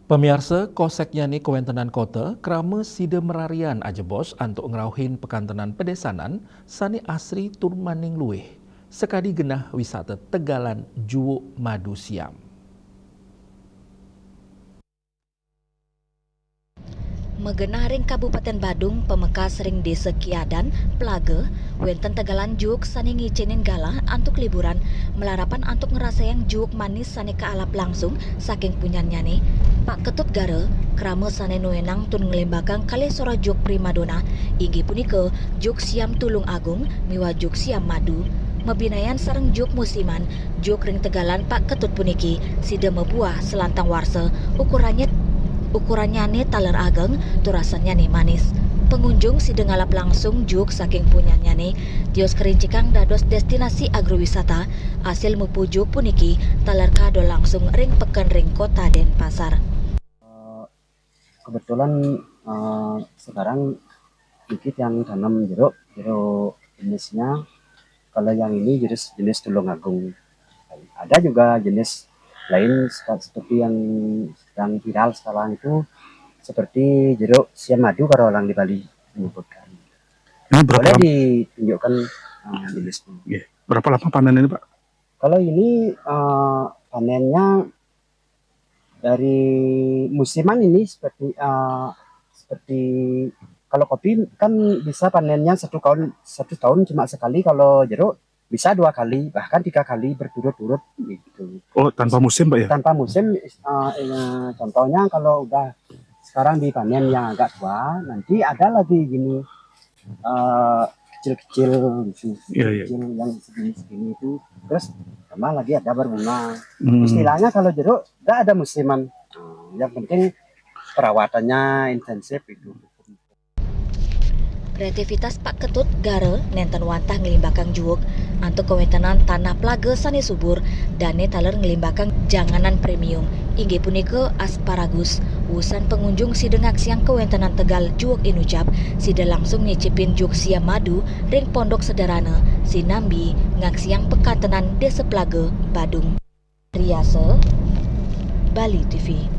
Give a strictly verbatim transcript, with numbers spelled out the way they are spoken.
Pamiarsa, koseknyane kawentenan kota, krama sida mararian ajebos antuk ngrauhin pekantenan pedesaan sane asri tur maning luih, sakadi genah wisata tegalan Juuk Madu Siam. Magenah ring Kabupaten Badung, pamekas ring Desa Kiadan, Plaga, wenten tegalan juuk sane ngicenin galah antuk liburan, malarapan antuk ngrasayang juuk manis sane kaalap langsung saking punyannyane. Pak Ketut Gara, krama sane nuenang tur nglimbakang kalih soroh juuk primadona, inggih punika juuk siam Tulung Agung miwah juuk siam Madu. Mabinayan sareng juuk musiman, juuk ring tegalan Pak Ketut puniki sida mabuah salantang warsa, ukurannya, ukurannyane taler ageng, tur rasannyane manis. Pangunjung sida ngalap langsung juuk saking punyannyane, tios karincikang dados destinasi agrowisata, asil mupu juuk puniki taler kadol langsung ring peken ring Kota Denpasar. Kebetulan, eh, sekarang dikit yang tanam jeruk, jeruk jenisnya. Kalau yang ini jenis, jenis Tulung Agung. Ada juga jenis lain seka-, seperti yang sedang viral sekarang itu, seperti jeruk siam madu kalau orang di Bali menyebutkan. Ini berapa Boleh lama? Ditunjukkan, eh, jenisnya. Iya. Berapa lama panen ini, Pak? Kalau ini, eh, panennya dari musiman ini seperti, eh, seperti kalau kopi kan bisa panennya satu tahun, satu tahun cuma sekali, kalau jeruk bisa dua kali, bahkan tiga kali berturut-turut gitu. Oh, tanpa musim, Pak, ya? Tanpa musim, eh, eh, contohnya kalau udah sekarang dipanen yang agak tua, nanti ada lagi gini, eh, kecil-kecil gitu, Iya, iya. Kecil yang segini-segini itu, terus tambah lagi ada berbunga. Hmm. Istilahnya kalau jeruk nggak ada musiman. Nah, yang penting perawatannya intensif itu. Kreativitas Pak Ketut Gara nenten wantah nglimbakang juuk antuk kawentenan tanah Plaga sane subur, dane taler nglimbakang janganan premium, inggih punika asparagus. Wusan pangunjung sida ngaksiang kawentenan tegal juuk inucap, sida langsung nyicipin juuk siam madu ring Pondok Sederhana, sinambi ngaksiang pekantenan Desa Plaga, Badung. Riasa, Bali T V.